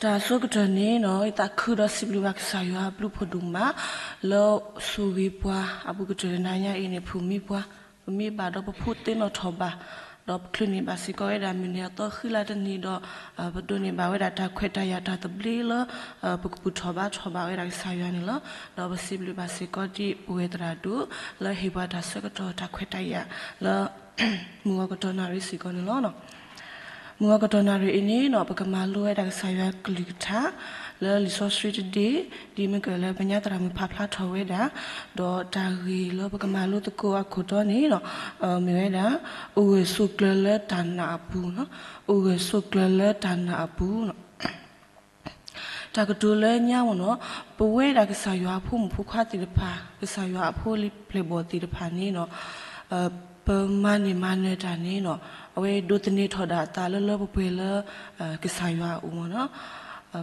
တၢ်အဆိကတၢၢ်န့ၣ်နီၤ ယသးခုဒီးစံးဘျုးဘၣ်ကစၢ်ယွၤအဘျုးဖးဒိၣ်မး လၢဆိၣ်ဂ့ၤပှၤအပူၤကတၢၢ်တနၤညါအံၤန့ၣ် ဖုၣ်မံပှၤ, ပမ့ၢ်ဘၣ်ဒီးပဖိသ့ၣ်နီၣ်ထီၣ်ဘၣ်, ဒီးပချုးန့ၢ်ဘၣ်စ့ၢ်ကီးဝဲဒၣ်မုၢ်နံၤအသီဃံလၤတနံၤဒီး ပဒိးန့ၢ်ဘၣ်ဝဲဒၣ်တၢ်ခွဲးတၢ်ယာ်တၢ်သဘျ့လၢ ပကဘူၣ်ထီၣ်ဘါထီၣ်ဘၣ်ဝဲဒၣ်ကစၢ်ယွၤန့ၣ်လီၤ. ဒီးပစံးဘျုးဘၣ်စ့ၢ်ကီးဒ်ပဝဲသရၣ်ဒိၣ် လၢဟ့ၣ်ပှၤတၢ်ဆၢကတီၢ်တၢ်ခွဲးတၢ်ယာ်လၢ မုၢ်ဂီၤကတီၢ်နၣ်ရံၣ်စ့ၢ်ကီးန့ၣ်လီၤ. မုၢ်ဂီၤကတီၢ်နၣ်ရံၣ်အံၤန့ၣ်နီၤ ပကမၤလိဝဲဒၣ်ကစၢ်ယွၤကလုၢ်ကထါ လၢလံာ်စီဆှံတဒ့, ဒ်မ့ၢ်ကလၢပညါသရၣ်မုၣ်ဖးဖျါထီၣ်ဝဲဒၣ်, ဒီးတၢ်ဂ့ၢ်လၢပကမၤလိသကိးအခိၣ်တီန့ၣ်နီၤ မ့ၢ်ဝဲဒၣ် အိၣ်ဂၢၢ်ဆိးကျၢၤလၢတၢ်နာ်အပူၤ, အိၣ်ဂၢၢ်ဆိးကျၢၤလၢတၢ်နာ်အပူၤနီၤ တၢ်ကတိၤလၢညါမ့ၢ်နီၤ, ပဝဲဒၣ်ကစၢ်ယွၤအဖိမုၣ်ဖိခွါသ့ၣ်တဖၣ်, ကစၢ်ယွၤအဖိလံၤပျဲၢ်ဘီၣ်သ့ၣ်တဖၣ်န့ၣ်နီၤ, ပမၤန့ၢ်မၤနၢၤတၢ်န့ၣ်နီၤ, အဝဲဒိးသန့ၤထီၣ်ဒၣ်အသးလၢလၢပှဲၤပှဲၤလၢ ကစၢ်ယွၤအအိၣ်မ့ၢ်နီၤ.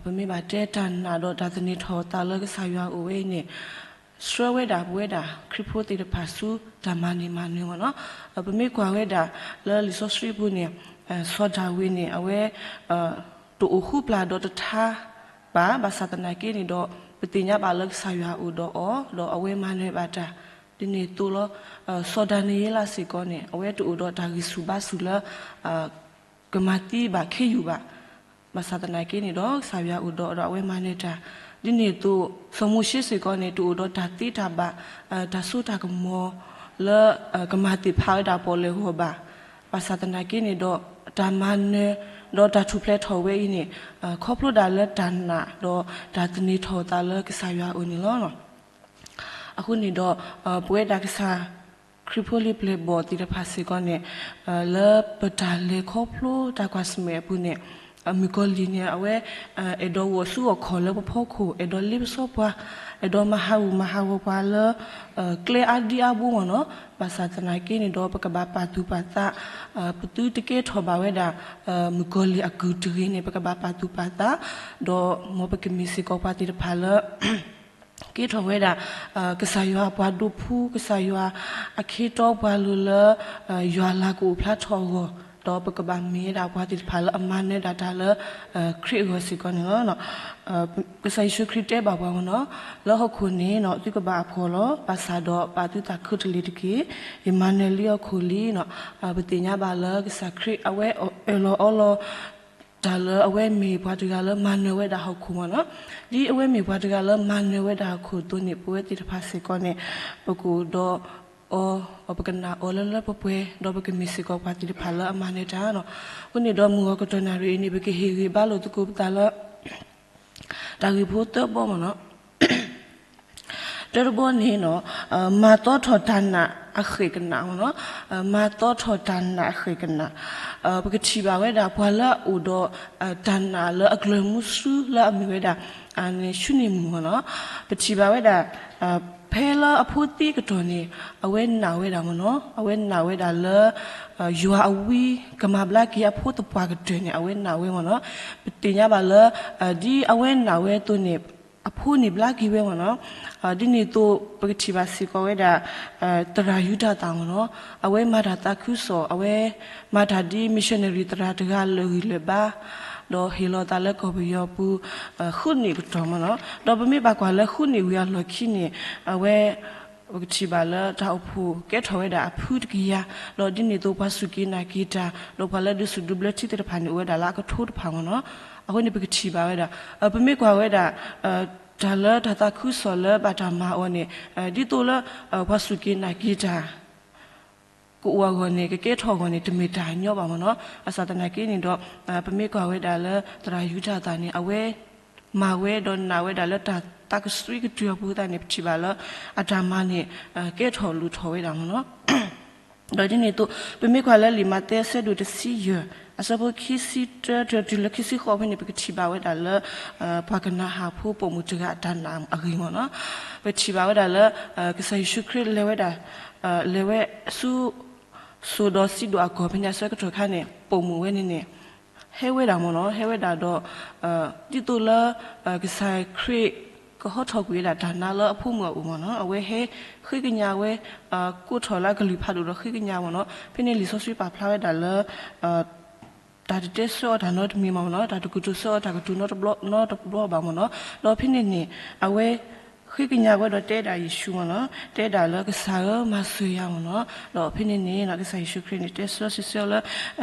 ပမ့ၢ်ဘၣ်တဲတၢ်နာ်ဒီးတၢ်သန့ၤထီၣ်အသးလၢကစၢ်ယွၤအအိၣ်ဝဲအံၤန့ၣ် ဆှၢဝဲဒၣ်ပဝဲဒၣ်ခရံာ်ဖိသ့ၣ်တဖၣ်ဆူတၢ်မၤန့ၢ်မၤနၢၤမ့ၢ်နီၤ. ပမ့ၢ်ကွၢ်ဝဲဒၣ်လၢလံာ်စီဆှံပူၤန့ၣ် စီၤဒၤဝံးန့ၣ် အဝဲ တအိၣ်ဃူပျၢ်ဒီးတထါဘၣ်, ဘၣ်ဆၣ်သနာ်က့န့ၣ်ဒီး ပသ့ၣ်ညါဘၣ်လၢကစၢ်ယွၤအိၣ်ဒီးအီၤ, ဒီးအဝဲမၤနၢၤဘၣ်တၢ် ဒ်န့ၣ်အသိးလီၤ. စီၤဒၤနံးယ့လးစ့ၢ်ကီးန့ၣ် အဝဲတအိၣ်ဒီးတၢ်ဂံၢ်ဆူၣ်ဘါဆူၣ်လၢ ကမၤသံဘၣ်ခ့ယုၢ်ဘၣ်. ဘၣ်ဆၣ်သနာ်က့န့ၣ်ဒီး ကစၢ်ယွၤအိၣ်ဒီးအီၤဒီးအဝဲမၤနၢၤတၢ်, ဒ်န့ၣ်အသိး စီၤမိၤၡ့စ့ၢ်ကီးန့ၣ် တအိၣ်ဒီးတၢ်သ့တၢ်ဘၣ် တၢ်စိတၢ်ကမီၤလၢ ကမၤသ့ၣ်ဖးဝဲဒၣ်ပီၣ်လဲၣ်ဂီၢ်ဘၣ်. ဘၣ်ဆၣ်သနာ်က့န့ၣ်ဒီး တၢ်မၤနၢၤ ဒီးတၢ်ထူၣ်ဖျဲးထီၣ်ဝဲအံၤန့ၣ် ခီဖျိဒၣ်လၢတၢ်နာ် ဒီးတၢ်သန့ၤထီၣ်အသးလၢကစၢ်ယွၤအအိၣ်န့ၣ်လီၤ. အဃိန့ၣ်ဒီး ပဝဲဒၣ်ကစၢ်ခရံာ်ဖိလံၤပျဲၢ်ဘီၣ်သ့ၣ်တဖၣ်စ့ၢ်ကီးန့ၣ် လၢပတၢ်လဲၤခီဖျိတၢ်ကွၢ်ဆၢၣ်မဲာ်အပူၤန့ၣ် မုၣ်ကီၤလံၢ်န့ၣ် အဝဲ အဲၣ်ဒိးဂီၤဆူဂီၤခီၣ်လၢပဖီခိၣ်, အဲၣ်ဒိးလ့ပစီပှၤ, အဲၣ်ဒိးမၤဟးဂူာ်မၤဟးဂီၤပှၤလၢ ကျဲအါဒံအါဘိမ့ၢ်နီၤ. ဘၣ်ဆၣ်သနာ်က့န့ၣ်ဒီး ပကဘၣ်ပာ်သူၣ်ပာ်သး ပသုတကဲထီၣ်ဘၣ်ဝဲဒၣ် မုၣ်ကီၤလံၢ်အကုၢ်တဂ့ၤန့ၣ် ပကဘၣ်ပာ်သူၣ်ပာ်သး, ဒီးမ်ပကမ့ၢ်စ့ၢ်ကီးပှၤသ့ၣ်တဖၣ်လၢ ကဲထီၣ်ဝဲဒၣ် ကစၢ်ယွၤအပှၤဒိးဖှူ, ကစၢ်ယွၤအခ့တီပှၤလိၤလၢ ယွၤလၤကအိၣ်ဖျါထီၣ်အဂီၢ်, ဒီးပကဘၣ်မ့ၢ်ဝဲဒၣ်ပှၤသ့ၣ်တဖၣ်လၢအမၤနၢၤဒၣ်တၢ်လၢ ခရံာ်အဂီၢ်စ့ၢ်ကီးန့ၣ်လီၤ. ကစၢ်ယ့ၣ်ၡူးခရံာ်တဲဘၣ်ပှၤမ့ၢ်နီၤ, လၢဟီၣ်ခိၣ်န့ၣ်နီၤ သုကဘၣ်အဖှီၣ်လီၤ. ဘၣ်ဆၣ်ဒီးပာ်သုသးခုတလ့ၤတက့ၢ်. ယမၤနၢၤလံဟီၣ်ခိၣ်လံနီၤ. ပသ့ၣ်ညါဘၣ်လၢကစၢ်ခရံာ်အဝဲအၢၣ်လီၤအီလီၤ တၢ်လၢအဝဲမ့ၢ်ပှၤတဂၤလၢမၤနၢၤဝဲဒၣ်ဟီၣ်ခိၣ်မ့ၢ်နီၤ. ဒ်အဝဲမ့ၢ်ပှၤတဂၤလၢမၤနၢၤဝဲဒၣ်ဟီၣ်ခိၣ်အသိးန့ၣ် ပဝဲသ့ၣ်တဖၣ်စ့ၢ်ကီးန့ၣ် ပကအိၣ်ဒီးအီၤ, ပကနာ်အီၤလၢလၢပှဲၤပှဲၤ, ဒီးပကမ့ၢ်စ့ၢ်ကီးပှၤသ့ၣ်တဖၣ်လၢအမၤနၢၤတၢ်နီၤ. အဃိန့ၣ်ဒီးမုၢ်ဂီၤကတီၢ်နၣ်ရံၣ်အံၤန့ၣ် ပကဟ့ၣ်ဂံၢ်ဘါလိာ်သကိးပသးလၢ တၢ်ဂ့ၢ်ဖိသၢဘီမ့ၢ်နီၤ. တၢတဘီန့ၣ်နီၤ, မၤသီထီၣ်တၢ်နာ်အဃဲၣ်ကနၣ်မ့ၢ်နီၤ, မၤသီထီၣ်တၢ်နာ်အဃဲၣ်ကနၣ်, ပကထံၣ်ဘၣ်ဝဲဒၣ်ပှၤလၢအအိၣ်ဒီး တၢ်နာ်လၢအကျၢၤမူဆူလၢအမ့ၢ်ဝဲဒၣ် န့ၣ် ၡူနံၣ်မုၣ်မ့ၢ်နီၤ, ပထံၣ်ဘၣ်ဝဲဒၣ် ဖဲလၢအဖိသံကတီၢ်န့ၣ် အဝဲနာ်ဝဲဒၣ်မ့ၢ်နီၤ, အဝဲနာ်ဝဲဒၣ်လၢ ယွၤအဝံကမၤဘျါက့ၤအဖိသပှၢ်ကတၢၢ်န့ၣ် အဝဲနာ်ဝဲမ့ၢ်နီၤ. ပသ့ၣ်ညါဘၣ်လၢ ဒ်အဝဲနာ်ဝဲအသိးန့ၣ် အဖိန့ၣ်ဘျါက့ၤဝဲမ့ၢ်နီၤ. ဒ်န့ၣ်အသိး ပကထံၣ်ဘၣ်စ့ၢ်ကီးဝဲဒၣ် သရၣ်ယူဒၤသၣ်မ့ၢ်နီၤ, အဝဲမၤတၢ်သးခုကစီၣ်, အဝဲမၤတၢ်ဒ် missionary သရၣ်တဂၤလၢာ်ဂံၢ်လၢာ်ဘါ, ဒီးဟ့ၣ်လီၤသးလၢကီၢ်ပယီၤပူၤ ဃုနံၣ်ကတီၢ်မ့ၢ်နီၤ. ဒီးပမ့ၢ်ဘၣ်ကွၢ်လၢဃုနံၣ်ဝံၤအလီၢ်ခံန့ၣ် အဝဲ ပကထံၣ်ဘၣ်လၢတၢ်အိၣ်ဖှိၣ်ကဲထီၣ်ဝဲဒၣ်အဖုတကယၤ, ဒီးဒ်န့ၣ်အသိးပှၤစူၢ်က့ၤနာ်က့ၤတၢ်, ဒီးပှၤလၢဒုးစူၣ်ဒုးဘျၢထံသ့ၣ်တဖၣ်န့ၣ် အိၣ်ဝဲဒၣ်လၢအကထိတဖၣ်မ့ၢ်နီၤ. အဃိန့ၣ်ပကထံၣ်ဘၣ်ဝဲဒၣ် ပမ့ၢ်ကွၢ်ဝဲဒၣ် တၢ်လၢတၢ်သးခုကစီၣ်လၢဘၣ်တၢ်မၤအီၤန့ၣ် ဒ်သိးလၢ ပှၤစူၢ်က့ၤနာ်က့ၤတၢ် ကအိၣ်အဂီၢ်န့ၣ် ကကဲထီၣ်အဂီၢ်န့ၣ် တမ့ၢ်တၢ်ညီဘၣ်မ့ၢ်နီၤ. ဘၣ်ဆၣ်သနာ်က့န့ၣ်ဒီး ပမ့ၢ်ကွၢ်ဝဲဒၣ်လၢသရၣ်ယူဒၤသၣ်န့ၣ် အဝဲမၤဝဲဒီးနာ်ဝဲဒၣ်လၢတၢ်သးကဆှံကတုၤအပူၤသတးန့ၣ် ပထံၣ်ဘၣ်လၢ အတၢ်မၤန့ၣ် ကဲထီၣ်လိၣ်ထီၣ်ဝဲဒၣ်မ့ၢ်နီၤ. ဒီးဒ်န့ၣ်အသိး ပမ့ၢ်ကွၢ်လၢလံာ်မးသဲအဆၢဒိၣ်တဆံယဲၢ် အဆၢဖိခံဆံတၢ တုၤလၢခံဆံဃိးဖဲန့ၣ် ပကထံၣ်ဘၣ်ဝဲဒၣ်လၢ ပှၤကနၤဧၣ်ဖိပိာ်မုၣ်တဂၤအတၢ်နာ်အဂ့ၢ်မ့ၢ်နီၤ. ပထံၣ်ဘၣ်ဝဲဒၣ်လၢ ကစၢ်ယ့ၣ်ၡူးခရံာ်လဲၤဝဲဒၣ် လဲၤဝဲဆူ စိၤဒီးစံဒိၣ်အကီၢ် ဖဲန့ၣ်အဆၢကတီၢ်ခါန့ၣ် ပိာ်မုၣ်ဝဲန့ၣ်န့ၣ် ဟဲဝဲဒၣ်မ့ၢ်နီၤ. ဟဲဝဲဒၣ်ဒီး ဒ်သိးလၢ ကစၢ်ခရံာ်ကဟီထီၣ်ကွံာ်ဝဲဒၣ်တၢ်နာ်လၢအဖိမုၣ်အအိၣ်မ့ၢ်နီၤ. အဝဲဟဲဃ့ကညးဝဲ ကိးထီၣ်လၢအကလုၢ်ဖးဒိၣ်ဒီးဃ့ကညးမ့ၢ်နီၤ. ဖဲန့ၣ်လံာ်စီဆှံပာ်ဖျါဝဲဒၣ်လၢ တၢ်တတဲဆၢအီၤတၢ်နီတမံၤမ့ၢ်နီၤ, တၢ်တကူၣ်တူၢ်ဆၢအီၤတၢ်ကတိၤနီတဘျီဘၣ်မ့ၢ်နီၤ. ဒီးဖဲန့ၣ်န့ၣ် အဝဲ ဃ့ကညးဝဲဒီးတဲဒၣ်ယ့ၣ်ၡူးမ့ၢ်နီၤ, တဲဒၣ်လၢ ကစၢ်ဧၢ မၤစၢၤယၤမ့ၢ်နီၤ. ဒီးဖဲန့ၣ်န့ၣ် ကစၢ်ယ့ၣ်ၡူးခရံာ်န့ၣ် တဲဆၢစံးဆၢလၢ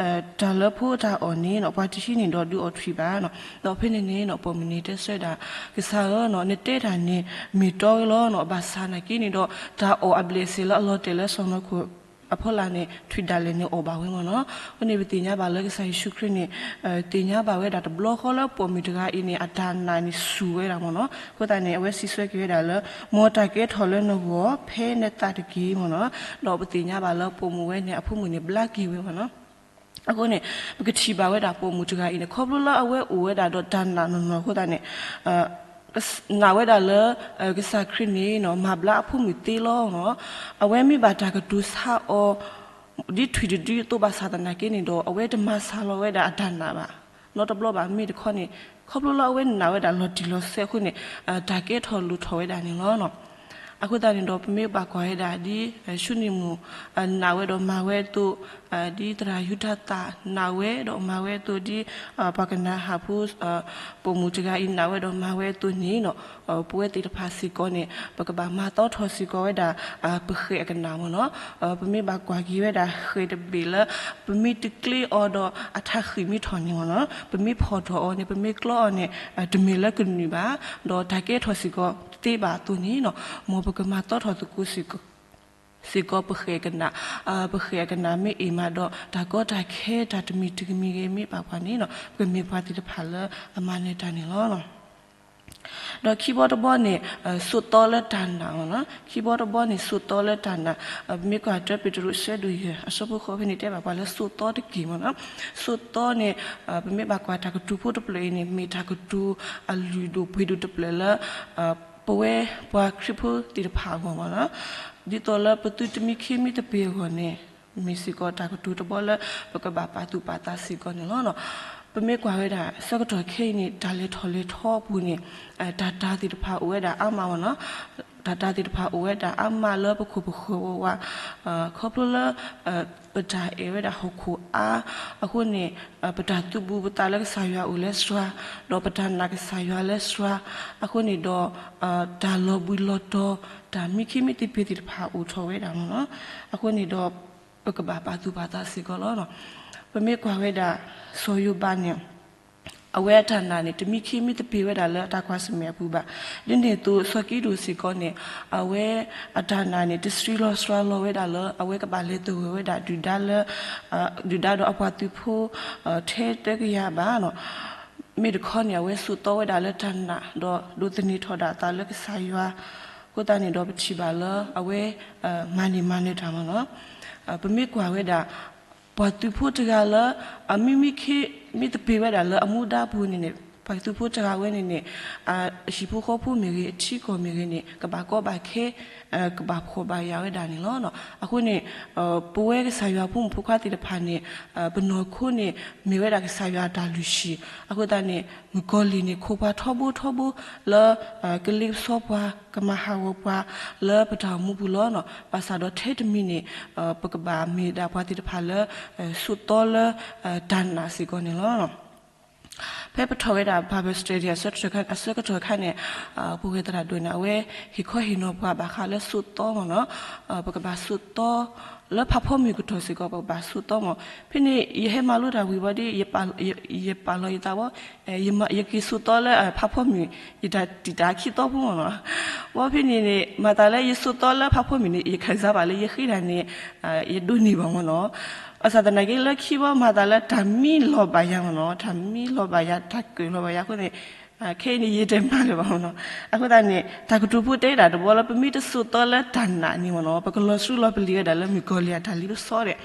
တၢ်လၢဖိတၢ်အီၣ်န့ၣ် ပှၤတဟံးန့ၢ်ဒီးဒုးအီၣ်ထွံၣ်ဘၣ်. ဒီးဖဲန့ၣ်န့ၣ် ပိာ်မုၣ်န့ၣ်တဲဆၢဒၣ် ကစၢ်ဧၢ, နတဲတၢ်န့ၣ် မ့ၢ်တီဝဲလီၤ. ဘၣ်ဆၣ်နာ်က့န့ၣ်ဒီး တၢ်အီၣ်အဘျဲၣ်စ့ၢ်လၢအလီၤတဲာ်လၢစီၢ်နီၤခိၣ်အဖီလာ်န့ၣ် ထွံၣ်ဒၣ်လဲာ်န့ၣ်အီၣ်ဘၣ်ဝဲမ့ၢ်နီၤ. အဃိန့ၣ် ပသ့ၣ်ညါဘၣ်လၢကစၢ်ယ့ၣ်ၡူးခရံာ်န့ၣ် သ့ၣ်ညါဘၣ်ဝဲဒၣ်တဘျီဃီလၢပိာ်မုၣ်တဂၤအံၤန့ၣ် အတၢ်နာ်န့ၣ်စူၢ်ဝဲဒၣ်မ့ၢ်နီၤ. အဃိသတးန့ၣ် အဝဲစံးဆၢက့ၤဝဲဒၣ်လၢ မ်တၢ်ကဲထီၣ်လၢနဂီၢ် ဖဲနသးတက့ၢ်မ့ၢ်နီၤ. ဒီးပသ့ၣ်ညါဘၣ်လၢပိာ်မုၣ်ဝဲန့ၣ် အဖိမုၣ်န့ၣ် ဘျါက့ၤဝဲမ့ၢ်နီၤ. အဃိန့ၣ် ပကထံၣ်ဘၣ်ဝဲဒၣ်ပိာ်မုၣ်တဂၤအံၤန့ၣ် ခီဖျိလၢအဝဲအိၣ်ဝဲဒၣ်ဒီးတၢ်နာ်နီၢ်နီၢ်အဃိသတးန့ၣ် နာ်ဝဲဒၣ်လၢ ကစၢ်ခရံာ်န့ၣ် မၤဘျါအဖိမုၣ်သ့လီၤ. အဝဲမ့ၢ်ဘၣ်တၢ်ကတိၤဆါအီၤ ဒ်ထွံၣ်တဒုအသိးဘၣ်ဆၣ်သနာ်က့န့ၣ်ဒီး အဝဲတမၤဆါလီၤဝဲဒၣ်အတၢ်နာ်ဘၣ် နီတဘျီဘၣ်. မ့ၢ်တခီန့ၣ် ခီဖျိလၢအဝဲနာ်ဝဲဒၣ်လီၤတံၢ်လီၤဆဲးအဃိန့ၣ် တၢ်ကဲထီၣ်လိၣ်ထီၣ်ဝဲဒၣ်န့ၣ်လီၤ. အဃိသတးန့ၣ်ဒီး ပမ့ၢ်ဘၣ်ကွၢ်ဝဲဒၣ်ဒ် ၡူနံၣ်မုၣ် နာ်ဝဲဒီးမၤဝဲအသိး, ဒ်သရၣ်ယူဒၤသၣ် နာ်ဝဲဒီးမၤဝဲအသိး, ဒ်ပှၤကနၤဧၣ်ဖိ ပိာ်မုၣ်တဂၤအံၤ နာ်ဝဲဒီးမၤဝဲအသိးန့ၣ် ပဝဲသ့ၣ်တဖၣ်စ့ၢ်ကီးန့ၣ် ပကဘၣ်မၤသီထီၣ်စ့ၢ်ကီးဝဲဒၣ် ပဃဲးအကနၣ်မ့ၢ်နီၤ. ပမ့ၢ်ဘၣ်ကွၢ်က့ၤဝဲဒၣ်ဃဲးတဘ့ၣ်လၢ ပမ့ၢ်တကျ့အီၤဒီး အထးဃံၣ်မ့ၢ်ထီၣ်န့ၣ်မ့ၢ်နီၤ, ပမ့ၢ်ဖီၣ်ထီၣ်အီၤန့ၣ် ပမ့ၢ်ကျီအီၤန့ၣ် တမ့ၢ်လၢကနုာ်ဘၣ်, ဒီးတၢ်ကဲထီၣ်စ့ၢ်ကီးတသ့ဘၣ်အသိးန့ၣ်နီၤ, မ်ပကမၤသီထီၣ်သကိး စ့ၢ်ကီးပဃဲးကနၣ်, ပဃဲးအကနၣ်မ့ၢ်အ့ၣ်မးဒီး တၢ်ကီတၢ်ခဲတၢ်တမံၤတမံၤဂ့ၤမ့ၢ်ပာ်ပှၤန့ၣ်နီၤ, ပကမ့ၢ်ပှၤသ့ၣ်တဖၣ်လၢအမၤနၢၤတၢ်န့ၣ်လီၤ. ဒီးခံဘီတဘီန့ၣ် ဆိးသီလၢတၢ်နာ်မ့ၢ်နီၤ, ခံဘီတဘီန့ၣ် ဆိးသီလၢတၢ်နာ်, ပမ့ၢ်ကွၢ်တၢပ့းတရူး ဆၢဒိၣ်ယဲၢ် အဆၢဖိဃိးဖဲန့ၣ် တဲဘၣ်ပှၤလၢဆိးသီတက့ၢ်မ့ၢ်နီၤ, ဆိးသီန့ၣ် ပမ့ၢ်ဘၣ်ကွၢ်တၢ်ကတိၤဖိတဖျၢၣ်အံၤန့ၣ် မ့ၢ်တၢ်ကတိၤအလုၢ်ဒိၣ်ပှ့ၤဒိၣ်တဖျၢၣ်လၢ ပဝဲပှၤခရံာ်ဖိသ့ၣ်တဖၣ်အဂီၢ်မ့ၢ်နီၤ, ဒ်သိးလၢပသုတမံခ့မံသပ့ၤအဂီၢ်န့ၣ် မ့ၢ်စ့ၢ်ကီးတၢ်ကတိၤတဘီလၢ ပကဘၣ်ပာ်သူၣ်ပာ်သးစ့ၢ်ကီးန့ၣ်လီၤ. ပမ့ၢ်ကွၢ်ဝဲဒၣ် ဆၢကတီၢ်ခဲအံၤန့ၣ် တၢ်လဲၤထီၣ်လဲၤထီအပူၤန့ၣ် တၢ်တာ်သ့ၣ်တဖၣ်အိၣ်ဝဲဒၣ်အါမးမ့ၢ်နီၤ, တၢ်တာ်သ့ၣ်တဖၣ်အိၣ်ဝဲဒၣ်အါမးလၢပခိၣ်ပဃၢၤဝးဝး, ခီဖျိလၢ ပတၢ်အဲၣ်ဝဲဒၣ်ဟီၣ်ခိၣ်အါ, အဃိန့ၣ် ပတၢ်သူၣ်ဘူၣ်ပသးလၢကစၢ်ယွၤအိၣ်လၢစှၤ, ဒီးပတၢ်နာ်ကစၢ်ယွၤလၢစှၤ, အဃိန့ၣ်ဒီး တၢ်လီၤဘှံးလီၤတီၤ, တၢ်မံခ့မံသပ့ၤသ့ၣ်တဖၣ်အိၣ်ထီၣ်ဝဲဒၣ်မ့ၢ်နီၤ, အဃိန့ၣ်ဒီး ပကဘၣ်ပာ်သူၣ်ပာ်သးစ့ၢ်ကီးလီၤ. ပမ့ၢ်ကွၢ်ဝဲဒၣ် စီၤယိၤဘးန့ၣ် အဝဲအတၢ်နာ်န့ၣ် တမံခ့မံသပ့ၤဝဲဒၣ်လၢအတၢ်ကွၢ်ဆၢၣ်မဲာ်အပူၤဘၣ်. ဒ်န့ၣ်အသိး စီၤကံဒိၣ်စ့ၢ်ကီးန့ၣ် အဝဲအတၢ်နာ်န့ၣ် တဆှံလီၤစှၤလီၤဝဲဒၣ်လၢ အဝဲကဘၣ်လဲၤသဂၢၢ်ဝဲဒၣ်ဒုၣ်ဒါလၢ ဒုၣ်ဒါဒီးအပှၤသုးဖိ ထဲသၢကယၤဘၣ်နီၤ. မ့ၢ်တခီန့ၣ် အဝဲဆိးသီဝဲဒၣ်လၢတၢ်နာ် ဒီးဒိးသန့ၤထီၣ်ဒၣ်အသးလၢကစၢ်ယွၤ, အဃိသတးန့ၣ်ဒီးပထံၣ်ဘၣ်လၢအဝဲ မၤန့ၢ်မၤနၢၤတၢ်မ့ၢ်နီၤ. ပမ့ၢ်ကွၢ်ဝဲဒၣ် ပှၤသုးဖိတဂၤလၢ အမံမံခ့မံသပ့ၤဝဲဒၣ်လၢအမူဒါပူၤန့ၣ်န့ၣ် ပှၤသုးဖိတဂၤဝဲန့ၣ်န့ၣ် အဟံၣ်ဖိဃီဖိမ့ၢ်ဂ့ၤ အထံကီၢ်မ့ၢ်ဂ့ၤန့ၣ် ကဘၣ်ကီဘၣ်ခဲ ကဘၣ်ဖှီၣ်ဘၣ်ယာ်ဝဲဒၣ်န့ၣ်လီၤ. အဃိန့ၣ် ပဝဲကစၢ်ယွၤဖိမုၣ်ဖိခွါသ့ၣ်တဖၣ်န့ၣ် ပနီၢ်ခိန့ၣ် မ့ၢ်ဝဲဒၣ်ကစၢ်ယွၤအတၢ်လုၢ်ဟံၣ်, အဃိသတးန့ၣ် မုၣ်ကီၤလံၢ်န့ၣ် ခိးပှၤထီဘိထီဘိလၢ ကလ့ပစီပှၤ ကမၤဟးဂီၤပှၤလၢပတၢ်အိၣ်မူပူၤလီၤ. ဘၣ်ဆၣ်ဒီးထဲတမံၤန့ၣ် ပကဘၣ်မ့ၢ်ဒၣ်ပှၤသ့ၣ်တဖၣ်လၢ ဆိးသီလၢ တၢ်နာ်စ့ၢ်ကီးန့ၣ်လီၤ. ဖဲပထီၣ်ဝဲဒၣ် Bible study အဆၢကတီၢ်ခါန့ၣ် ပဝဲသရၣ်ဒိၣ်န့ၣ် အဝဲဟ့ၣ်ခီဟ့ၣ်နီၤပှၤဘၣ်ဃးလၢဆိးသီမ့ၢ်နီၤ, ပကဘၣ်ဆိးသီ လၢဖးဖီမုၢ်ကတီၢ်စ့ၢ်ကီး ပကဘၣ်ဆိးသီမ့ၢ်. ဖဲန့ၣ် ယဟဲမၤလိတၢ်ဝံၤဘၣ်ဒီး ယပာ်လီၤယသးဝဲ ယက့ၤဆိးသီလၢဖးဖီမုၢ် ယတၢ်တံာ်တာ်ခံသီဖိမ့ၢ်နီၤ. ဘၣ်ဖဲန့ၣ်န့ၣ် မၤသးလၢယဆိးသီလၢဖးဖီမုၢ်န့ၣ် ယခၢၣ်စးဘၣ်လၢယဃ့တၢ်န့ၣ် ယဒိးန့ၢ်ဘၣ်မ့ၢ်နီၤ. ဘၣ်ဆၣ်သနာ်က့လၢခံဘီမၤသးလၢတၢ်မံလီၤဘၣ်ယၤမ့ၢ်နီၤ, တၢ်မံလီၤဘၣ်ယၤ တၢ်ကၢၣ်လီၤဘၣ်ယၤအဃိန့ၣ် ခဲအံၤန့ၣ် ယတမၤလၢၤဘၣ်မ့ၢ်နီၤ. အဃိသတးန့ၣ် တၢ်ကတိၤဖိတဲဒၣ်တဘီလၢ ပမ့ၢ်တဆိးသီလၢတၢ်နာ်န့ၣ်မ့ၢ်နီၤ ပကလီၤစူလီၤပလံၤဝဲဒၣ်လၢမုၣ်ကီၤလံၢ်အတၢ်လ့ပစီဒီး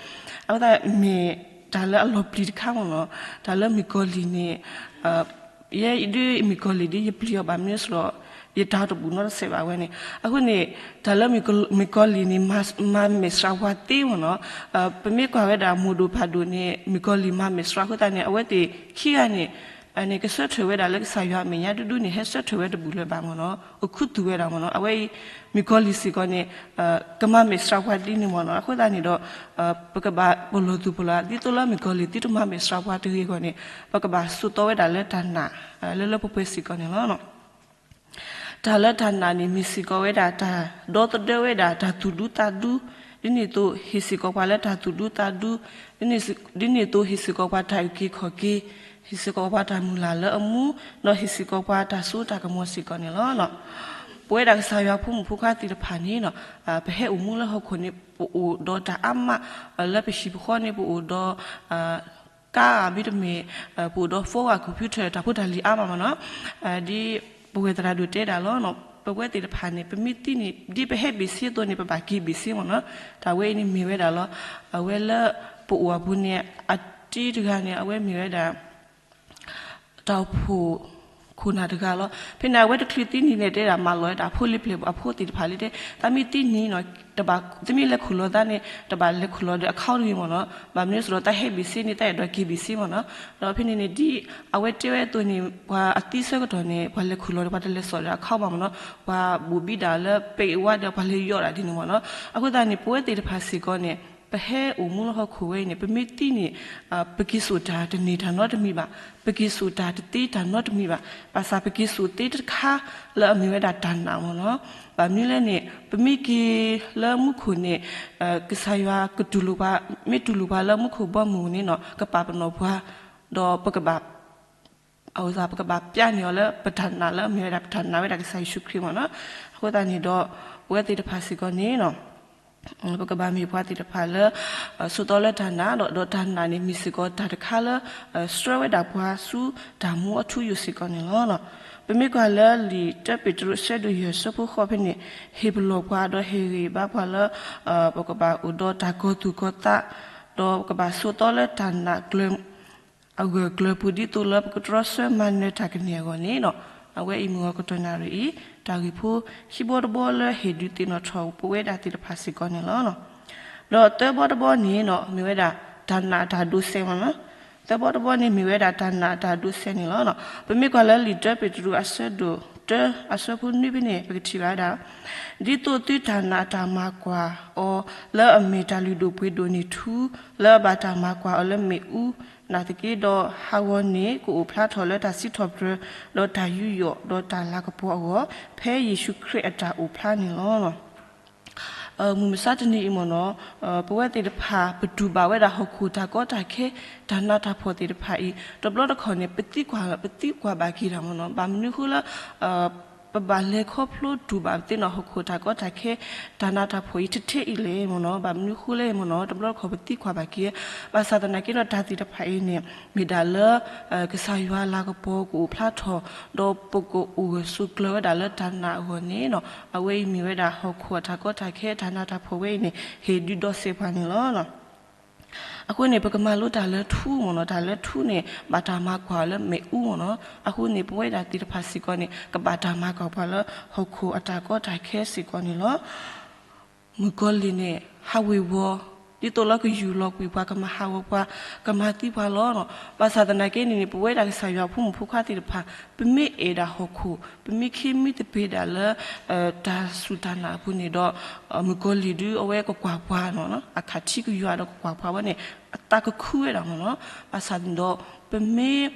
အဃိသတး မ့ၢ်တၢ်လၢအလီၤပျံၤတခါမ့ၢ်နီၤ. တၢ်လၢမုၣ်ကီၤလံၢ်န့ၣ် ယဲဒုးမုၣ်ကီၤလံၢ်ဒီး ယပျံၤအီၤဘၣ်မနုၤစ့ၢ်ဒီး ယတၢ်တဘူၣ်နီတစဲးဘၣ်ဝဲန့ၣ်. အဃိန့ၣ် တၢ်လၢမုၣ်ကီၤလံၢ်န့ၣ် မၤမဲာ်ဆှးပှၤသ့မ့ၢ်နီၤ. ပမ့ၢ်ကွၢ်ဝဲဒၣ်မိၢ်ဒိၣ်ပၢ်ဒိၣ်န့ၣ် မုၣ်ကီၤလံၢ်မၤမဲာ်ဆှးအဃိသတးန့ၣ် အဝဲသ့ၣ်ခံဂၤန့ၣ် န့ၣ် ကဆၢထၢၣ်ဝဲဒၣ်လၢကစၢ်ယွၤအမဲာ်ညါဒူဒူန့ၣ် ဟဲဆၢထၢၣ်ဝဲတဘူၣ်လၢၤဘၣ်မ့ၢ်နီၤ, အိၣ်ခူသူၣ်ဝဲဒၣ်မ့ၢ်နီၤ. အဝဲအံၤ မုၣ်ကီၤလံၢ်စ့ၢ်ကီးန့ၣ် ကမၤမဲာ်ဆှးပှၤဒ်န့ၣ်မ့ၢ်နီၤ. အဃိသတးန့ၣ်ဒီး ပကဘၣ်ပလီၢ်သူၣ်ပလီၢ်သး ဒ်သိးလၢမုၣ်ကီၤလံၢ်သုတမၤမဲာ်ဆှးပှၤတဂ့ၤအဂီၢ်န့ၣ် ပကဘၣ်ဆိးသီဝဲဒၣ်လၢတၢ်နာ် လၢလၢပှဲၤပှဲၤစ့ၢ်ကီးန့ၣ်လီၤ. တၢ်လၢတၢ်နာ်န့ၣ် မ့ၢ်စ့ၢ်ကီးဝဲဒၣ်တၢ်ဒီသဒၢဝဲဒၣ်တၢ်သူၣ်ဒူသးဒူ, ဒ်န့ၣ်အသိးဟ့ၣ်စ့ၢ်ကီးပှၤလၢတၢ်သူၣ်ဒူသးဒူ, ဒ်န့ၣ်အသိးဟ့ၣ်စ့ၢ်ကီးပှၤတၢ်အုၣ်က့ၤခီၣ်က့ၤ, ဟ့ၣ်စ့ၢ်ကီးပှၤတၢ်မုၢ်လၢ်လၢအမူ, ဒီးဟ့ၣ်စ့ၢ်ကီးပှၤတၢ်စိတၢ်ကမီၤစ့ၢ်ကီးန့ၣ်လီၤ. ပဝဲဒၣ်ကစၢ်ယွၤဖိမုၣ်ဖိခွါသ့ၣ်တဖၣ်န့ၣ် ပဟဲအိၣ်မူလၢဟီၣ်ခိၣ်န့ၣ် ပအိၣ်ဒီးတၢ်အါမး, လၢပဟံၣ်ပဃီန့ၣ် ပအိၣ်ဒီး ကါဧါ မ့တမ့ၢ် ပအိၣ်ဒီး phone ဧါ computer တၢ်ဖိတၢ်လံၤအါမးမ့ၢ်နီၤ. ဒ်ပဝဲသရၣ်ဒိၣ်တဲဒၣ်လီၤ, ပဝဲသ့ၣ်တဖၣ်န့ၣ် ပမ့ၢ်သံန့ၣ် ဒ်ပဟဲဘ့ၣ်ဆ့အသိးန့ၣ် ပဘၣ်က့ၤဘ့ၣ်ဆ့မ့ၢ်နီၤ. တၢ်ဝဲအံၤန့ၣ်မ့ၢ်ဝဲဒၣ်လီၤ. အဝဲလၢပအိၣ်အပူၤန့ၣ် အတံၤတဂၤန့ၣ် အဝဲမ့ၢ်ဝဲဒၣ် တၢ်အိၣ်ဖှိၣ်ခိၣ်နၢ်တဂၤလီၤ. ဖဲန့ၣ် အဝဲတချုးသံန့ၣ်န့ၣ် တဲဒၣ်မၤလီၤဝဲဒၣ်အဖိလံၤပျဲၢ်အဖိသ့ၣ်တဖၣ်လံတဲ, တၢ်မ့ၢ်သံန့ၣ် တဘၣ် တမ့ၢ်လဲၤခိၣ်လီၤသးန့ၣ် တဘၣ်လဲၤခိၣ်လီၤဒီး account တဂ့ၤမ့ၢ်နီၤ. ဘၣ်မနုၤအဃိဒီး တၢ်ဟဲဘ့ၣ်ဆ့န့ၣ် တၢ်အဲၣ်ဒိးက့ၤဘ့ၣ်ဆ့မ့ၢ်နီၤ. ဒီးဖဲန့ၣ်န့ၣ် ဒ်အဝဲတဲဝဲအသိးန့ၣ် ပှၤအသံဆၢကတီၢ်န့ၣ် ပှၤလဲၤခိၣ်လီၤဒီး ပှၤတလဲၤစိာ်ဒီး account ဘၣ်မ့ၢ်နီၤ. ပှၤဘိၣ်ဘံဒၣ်လၢပဲအဝါဒီး ပှၤလဲၤယီၢ်ဒၣ်ဒ်န့ၣ်မ့ၢ်နီၤ. အဃိသတးန့ၣ် ပဝဲသ့ၣ်တဖၣ်စ့ၢ်ကီးန့ၣ် ပဟဲအိၣ်မူလၢဟီၣ်ခိၣ်ဝဲအံၤန့ၣ် ပမ့ၢ်သံန့ၣ် ပက့ၤစိာ်တၢ်တန့ၢ်တၢ်နီတမံၤဘၣ်, ပက့ၤစိာ်တၢ်တသ့တၢ်နီတမံၤဘၣ်. ဘၣ်ဆၣ်ပက့ၤစိာ်သ့တခါလၢအမ့ၢ်ဝဲဒၣ်တၢ်နာ်မ့ၢ်နီၤ. ဘၣ်မနုၤလဲၣ်န့ၣ် ပမ့ၢ်က့ၤလၢမူခိၣ်န့ၣ် ကစၢ်ယွၤကတူၢ်လိာ်ပှၤ, မ့ၢ်တူၢ်လိာ်ပှၤလၢမူခိၣ်ဘီမုၢ်န့ၣ်နီၤ ကပာ်ပနီၣ်ပှၤ, ဒီးပကဘၣ် အဝဲသတး ပကဘၣ်ပျၢ်န့ၢ်အီၤလၢပတၢ်နာ်လၢအမ့ၢ်ဝဲဒၣ်ပတၢ်နာ်ဝဲဒၣ်ကစၢ်ယ့ၣ်ၡူးခရံာ်မ့ၢ်နီၤ. အဃိသတးန့ၣ်ဒီး ပဝဲသ့ၣ်တဖၣ်စ့ၢ်ကီးန့ၣ် ပကဘၣ်မ့ၢ်ပှၤသ့ၣ်တဖၣ်လၢ ဆိးသီလၢတၢ်နာ်ဒီး ဒီးတၢ်နာ်န့ၣ် မ့ၢ်စ့ၢ်ကီးတၢ်တခါလၢ ဆှၢဝဲဒၣ်ပှၤဆူတၢ်မူအထူအယိာ်စ့ၢ်ကီးန့ၣ်လီၤ. ပမ့ၢ်ကွၢ်လၢလံာ်တၢပ့းတရူးအဆၢဒိၣ်ယဲၢ်အဆၢဖိဃိးဖဲန့ၣ် ဟ့ၣ်ပလီၢ်ပှၤဒီးဟ့ၣ်ဂံၢ်ဘါပှၤလၢ ပကဘၣ်အိၣ်ဒီးတၢ်ကီၤသူၣ်ကီၤသး ဒီးပကဘၣ်ဆိးသီလၢတၢ်နာ်ကျၢၤ အဂၢၢ်ကျၢၤပူၤ ဒ်သိးလၢပကတြီဆၢမၤနၢၤတၢ်ကန့ၢ်အဂီၢ်န့ၣ်ဒီး အဝဲအံၤမုၢ်ဂီၤကတီၢ်နၣ်ရံၣ်အံၤ တၢ်ဂ့ၢ်ဖိခံဘီတဘီလၢဟ့ၣ်ဒုးသ့ၣ်နီၣ်ထီၣ်ပဝဲဒၣ်သ့ၣ်တဖၣ်စ့ၢ်ကီးန့ၣ်လီၤ. ဒီးသၢဘီတဘီန့ၣ်ဒီး မ့ၢ်ဝဲဒၣ်တၢ်နာ်အတၢ်ဒိးစဲးမ့ၢ်နီၤ. သၢဘီတဘီန့ၣ် မ့ၢ်ဝဲဒၣ်တၢ်နာ်အတၢ်ဒိးစဲးန့ၣ်လီၤ. ပမ့ၢ်ကွၢ်လၢလံာ်တၢပ့းတရူးအဆၢဒိၣ်တၢ အဆၢဖိနွံဖဲန့ၣ် ပကထံၣ်ဘၣ်ဝဲဒၣ် ဒ်သိးသုတၢ်နာ်အတၢ်မၤကွၢ်အီၤ လၢအမ့ၢ်တၢ်လုၢ်ဒိၣ်ပှ့ၤဒိၣ်န့ၢ်ထူ လၢအဘၣ်တၢ်မၤကွၢ်အီၤလၢမ့ၣ်အူ နာ်သက့ဒီး ဟးဂီၤန့ၣ် ကအိၣ်ဖျါထီၣ်လၢတၢ်စံးထီၣ်ပတြၢၤ ဒီးတၢ်ယူးယီၣ် ဒီးတၢ်လၤကပီၤအဂီၢ် ဖဲယ့ၣ်ၡူးခရံာ်အတၢ်အိၣ်ဖျါန့ၣ်လီၤ. မုၢ်မဆါတနံၤအံၤမ့ၢ်နီၤ ပဝဲသ့ၣ်တဖၣ် ပတူၢ်ဘၣ်ဝဲဒၣ်ဟီၣ်ခိၣ်တၢ်ကီတၢ်ခဲ တၢ်နးတၢ်ဖှီၣ်သ့ၣ်တဖၣ်အံၤ တဘျီတခီၣ်န့ၣ် ပသံကွၢ် ပသံကွၢ်ဘၣ်က့ၤတၢ်မ့ၢ်နီၤ ဘၣ်မနုၤဃိလၢ ပဘၣ်လဲၤခီဖျိတူၢ်ဘၣ်ပသ့ၣ်နီၣ်ဟီၣ်ခိၣ်တၢ်ကီတၢ်ခဲ တၢ်နးတၢ်ဖှီၣ်အံၤထဲထဲအံၤလဲၣ်မ့ၢ်နီၤ ဘၣ်မနုၤဃိလဲၣ်မ့ၢ်နီၤ တဘျီတခီၣ်ပသံကွၢ်ဘၣ်က့ၤ ဘၣ်ဆၣ်သနာ်က့ဒီးတၢ်သ့ၣ်တဖၣ်အံၤန့ၣ် မ့ၢ်ဒၣ်လၢ ကစၢ်ယွၤလၤကပီၤကအိၣ်ဖျါထီၣ် ဒီးပကအိၣ်ဂၢၢ်ဆိးကျၢၤဝဲဒၣ်လၢတၢ်နာ်အဂီၢ်န့ၣ်နီၤ အဝဲအံၤမ့ၢ်ဝဲဒၣ်ဟီၣ်ခိၣ်အတၢ်ကီတၢ်ခဲ တၢ်နးတၢ်ဖှီၣ်ဝဲအံၤန့ၣ် ဟ့ၣ်ဒုးဒီးစဲးပှၤန့ၣ်လီၤ. အဃိန့ၣ် ပကမၤလိတၢ်လၢထူမ့ၢ်နီၤ တၢ်လၢထူန့ၣ် ဘၣ်တၢ်မၤကွၢ်လၢမ့ၣ်အူမ့ၢ်နီၤ အဃိန့ၣ် ပဝဲဒၣ်သ့ၣ်တဖၣ်စ့ၢ်ကီးန့ၣ် ကဘၣ်တၢ်မၤကွၢ်ပှၤလၢဟီၣ်ခိၣ်အတၢ်ကီတၢ်ခဲစ့ၢ်ကီးန့ၣ်လီၤ. မုၣ်ကီၤလံၢ်န့ၣ် ဟးဝ့ၤဝီၤ ဒ်သိးလၢကယူၢ်လီၤကွံာ်ပှၤ ကမၤဟးဂီၤပှၤ ကမၤသံပှၤလီၤ. ဘၣ်ဆၣ်သနာ်က့န့ၣ်န့ၣ် ပဝဲဒၣ်ကစၢ်ယွၤဖိမုၣ်ဖိခွါသ့ၣ်တဖၣ် ပမ့ၢ်အဲၣ်ဒၣ်ဟီၣ်ခိၣ် ပမ့ၢ်ခံမံသပ့ၤဒၣ်လၢ တၢ်စူၢ်တၢ်နာ်အပူၤန့ၣ်ဒီး မုၣ်ကီၤလံၢ်ဒုးအဝဲကကွၢ်ပှၤနီၤ အခးထံကယွၤဒီးကကွၢ်ပှၤဝဲန့ၣ် အသးကခုဝဲဒၣ်မ့ၢ်နီၤ. ဘၣ်ဆၣ်န့ၣ်ဒီး ပမ့ၢ်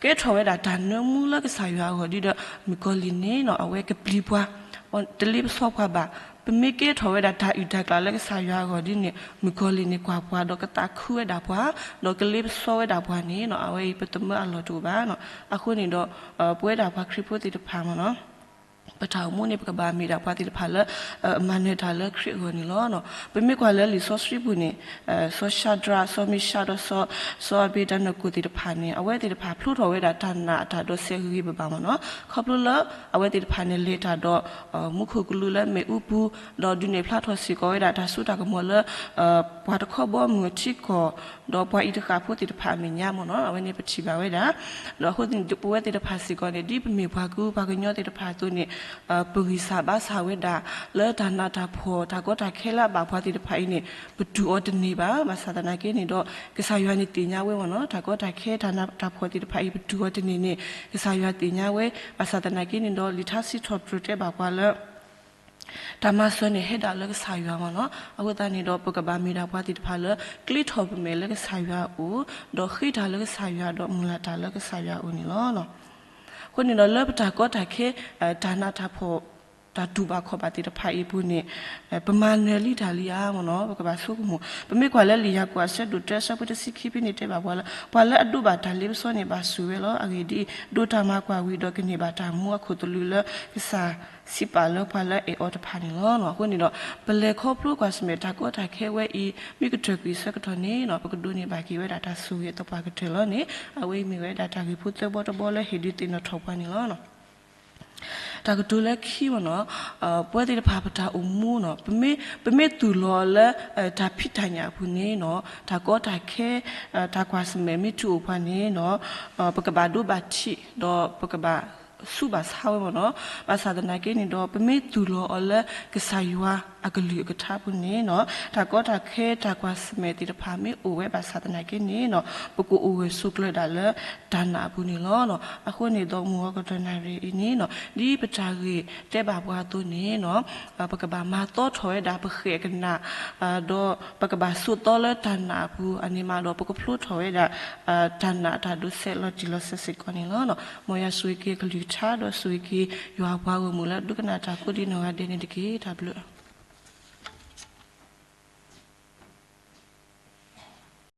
ကဲထီၣ်ဝဲဒၣ်တၢ်နၢမူလၢကစၢ်ယွၤအဂီၢ်ဒ်ဒီး မုၣ်ကီၤလံၢ်န့ၣ်နီၤ အဝဲကပျံၤပှၤ တလ့ပစီပှၤဘၣ်. ပမ့ၢ်ကဲထီၣ်ဝဲဒၣ်တၢ်အုၣ်တၢ်ကျၣ်လၢကစၢ်ယွၤအဂီၢ်ဒ်န့ၣ် မုၣ်ကီၤလံၢ်န့ၣ်ကွၢ်ပှၤဒီးကသးခုဝဲဒၣ်ပှၤ ဒီးကလ့ပစီဝဲဒၣ်ပှၤန့ၣ်နီၤ အဝဲအံၤပသမၢအလီၢ်တအိၣ်ဘၣ်နီၤ. အဃိန့ၣ်ဒီး ပဝဲဒၣ်ပှၤခရံာ်ဖိသ့ၣ်တဖၣ်မ့ၢ်နီၤ ပတၢ်အိၣ်မူန့ၣ် ပကဘၣ်မ့ၢ်ဒၣ်ပှၤသ့ၣ်တဖၣ်လၢ မၤနၢၤတၢ်လၢခရံာ်အဂီၢ်န့ၣ်လီၤ. ပမ့ၢ်ကွၢ်လၢလံာ်စီဆှံပူၤန့ၣ် စီၤၡၤဒြး စီၤမ့ၡးဒီး စီၤအဘ့းနကိၤသ့ၣ်တဖၣ်န့ၣ် အဝဲသ့ၣ်တဖၣ်ဖျိထီၣ်ဝဲဒၣ်တၢ်နာ်အတၢ်ဒိးစဲးဂ့ၤဂ့ၤဘၣ်ဘၣ်မ့ၢ်နီၤ. ခီဖျိလၢအဝဲသ့ၣ်တဖၣ်န့ၣ် လဲၤတၢ်ဒီး မူခိၣ်ကလူးလၢမ့ၣ်အူပူၤ ဒီးဒုးနဲၣ်ဖျါထီၣ်စ့ၢ်ကီးဝဲဒၣ်တၢ်စိတၢ်ကမီၤလၢ ပှၤတခီဘီမုၢ်အထံကီၢ် ဒီးပှၤအံၤတဃၣ်ဖိသ့ၣ်တဖၣ်အမဲာ်ညါမ့ၢ်နီၤ အဝဲန့ၣ်ပထံၣ်ဘၣ်ဝဲဒၣ်. ဒီးအဃိသတးန့ၣ် ပဝဲသ့ၣ်တဖၣ်စ့ၢ်ကီးန့ၣ် ဒ်ပမ့ၢ်ပှၤကုၢ်ပှၤကညီသ့ၣ်တဖၣ်အသိးန့ၣ် ပဂံၢ်စၢ်ဘါစၢ်ဝဲဒၣ် လၢတၢ်နးတၢ်ဖှီၣ် တၢ်ကီတၢ်ခဲလၢအဘၣ်ပှၤသ့ၣ်တဖၣ်အံၤန့ၣ် ပတူၢ်အီၤတန့ၢ်ဘၣ်. ဘၣ်ဆၣ်သနာ်က့န့ၣ်ဒီး ကစၢ်ယွၤန့ၣ်သ့ၣ်ညါဝဲမ့ၢ်နီၤ တၢ်ကီတၢ်ခဲ တၢ်နးတၢ်ဖှီၣ်သ့ၣ်တဖၣ်အံၤ ပတူၢ်အီၤတန့ၢ်န့ၣ် ကစၢ်ယွၤသ့ၣ်ညါဝဲ. ဘၣ်ဆၣ်သနာ်က့န့ၣ်ဒီး လံာ်ထါစံးထီၣ်ပတြၢၤတဲဘၣ်ပှၤလၢ တၢ်မၤစၢၤန့ၣ်ဟဲဒၣ်လၢကစၢ်ယွၤမ့ၢ်နီၤ. အဃိသတးန့ၣ်ဒီး ပကဘၣ်မ့ၢ်ဒၣ်ပှၤသ့ၣ်တဖၣ်လၢ ကျ့ထီၣ်ပမဲာ်လၢကစၢ်ယွၤအအိၣ်, ဒီးဃ့တၢ်လၢကစၢ်ယွၤ ဒီးမုၢ်လၢ်တၢ်လၢကစၢ်ယွၤအအိၣ်န့ၣ်လီၤ. အဃိန့ၣ်ဒီး လၢပတၢ်ကီတၢ်ခဲ တၢ်နးတၢ်ဖှီၣ် တၢ်တူၢ်ဘၣ်ခီၣ်ဘၣ်သ့ၣ်တဖၣ်အံၤအပူၤန့ၣ် ပမၤနၢၤလံတၢ်လံဧါမ့ၢ်နီၤ ပကဘၣ်ဆိကမိၣ်. ပမ့ၢ်ကွၢ်လၢလံာ်ယၤကိာ်အဆၢဒိၣ်တၢ အဆၢဖိတဆံခံဖဲန့ၣ်တဲဘၣ်ပှၤလၢ ပှၤလၢအဒိးဘၣ်တၢ်လ့ပစီန့ၣ် ဘၣ်ဆိၣ်ဝဲလီၤ. အဂ့ၢ်ဒ်အံၤ, ဒိးတၢ်မၤကွၢ်ဝံၤဒီး ကန့ၢ်ဘၣ်တၢ်မူအခိၣ်သလုးလၢ ကစၢ်စံးပာ်လၢပှၤလၢအအဲၣ်အီၤတဖၣ်န့ၣ်လီၤ. အဃိန့ၣ်ဒီး ပလဲၤခီဖျိကွၢ်ဆၢၣ်မဲာ်တၢ်ကီတၢ်ခဲဝဲအံၤ မ့ၢ်ကတၢၢ်ကွံာ်အဆၢကတီၢ်န့ၣ်နီၤ ပကဒိးန့ၢ်ဘၣ်က့ၤဝဲဒၣ်တၢ်ဆိၣ်ဂ့ၤအသပှၢ်ကတၢၢ်လီၤန့ၣ် အဝဲအံၤမ့ၢ်ဝဲဒၣ်တၢ်ဂ့ၢ်ဖိသၢဘီတဘီလၢဟ့ၣ်ဒုးသ့ၣ်နီၣ်ထီၣ်ပှၤန့ၣ်လီၤ. တၢ်ကတိၤလၢခံမ့ၢ်နီၤ, ပဝဲသ့ၣ်တဖၣ်ပတၢ်အိၣ်မူနီၤ, ပမ့ၢ်သူၣ်လီၤအီၤလၢ တၢ်ဖံးတၢ်ညၣ်အပူၤန့ၣ်နီၤ, တၢ်ကီတၢ်ခဲ တၢ်ကွၢ်ဆၢၣ်မဲာ်မ့ၢ်တူၢ်အိၣ်ပှၤန့ၣ်နီၤ, ပကဘၣ်ဒိဘၣ်ထံး ဒီးပကဘၣ်ဆူးဘၣ်ဆါဝဲမ့ၢ်နီၤ. ဘၣ်ဆၣ်သနာ်က့န့ၣ်ဒီး ပမ့ၢ်သူၣ်လီၤအီၤလၢကစၢ်ယွၤအကလုၢ်အကထါအပူၤန့ၣ်နီၤ, တၢ်ကီတၢ်ခဲ တၢ်ကွၢ်ဆၢၣ်မဲာ်သ့ၣ်တဖၣ်မ့ၢ်အိၣ်ဝဲဘၣ်ဆၣ်သနာ်က့န့ၣ်နီၤ, ပကအိၣ်ဂၢၢ်ဆိးကျၢၤဒၣ်လၢတၢ်နာ်အပူၤန့ၣ်လီၤ. အဃိန့ၣ်ဒီး မုၢ်ဂီၤကတီၢ်နၣ်ရံၣ်အံၤန့ၣ်နီၤ, ဒ်ပတၢ်ဂ့ၢ်တဲဘၣ်ပှၤအသိးန့ၣ်နီၤ, ပကဘၣ်မၤသီထီၣ်ဝဲဒၣ်ပဃဲၣ်အကနၣ်, ဒီးပကဘၣ်ဆိးသီလၢတၢ်နာ်အပူၤ, အန့ၣ်မးဒီး ပကဖျိထီၣ်ဝဲဒၣ် တၢ်နာ်တၢ်ဒိးစဲးလီၤတံၢ်လီၤဆဲးစ့ၢ်ကီးန့ၣ်လီၤ. မ်ယွၤဆိၣ်ဂ့ၤက့ၤအကလုၢ်ကထါ ဒီးဆိၣ်ဂ့ၤက့ၤယွၤအပှၤဂီၢ်မုၢ်လၢဒိကနၣ်တၢ်ကိးဒံနီၢ်ဂၤဒဲးန့ၣ်တက့ၢ်. တၢ်ဘျုး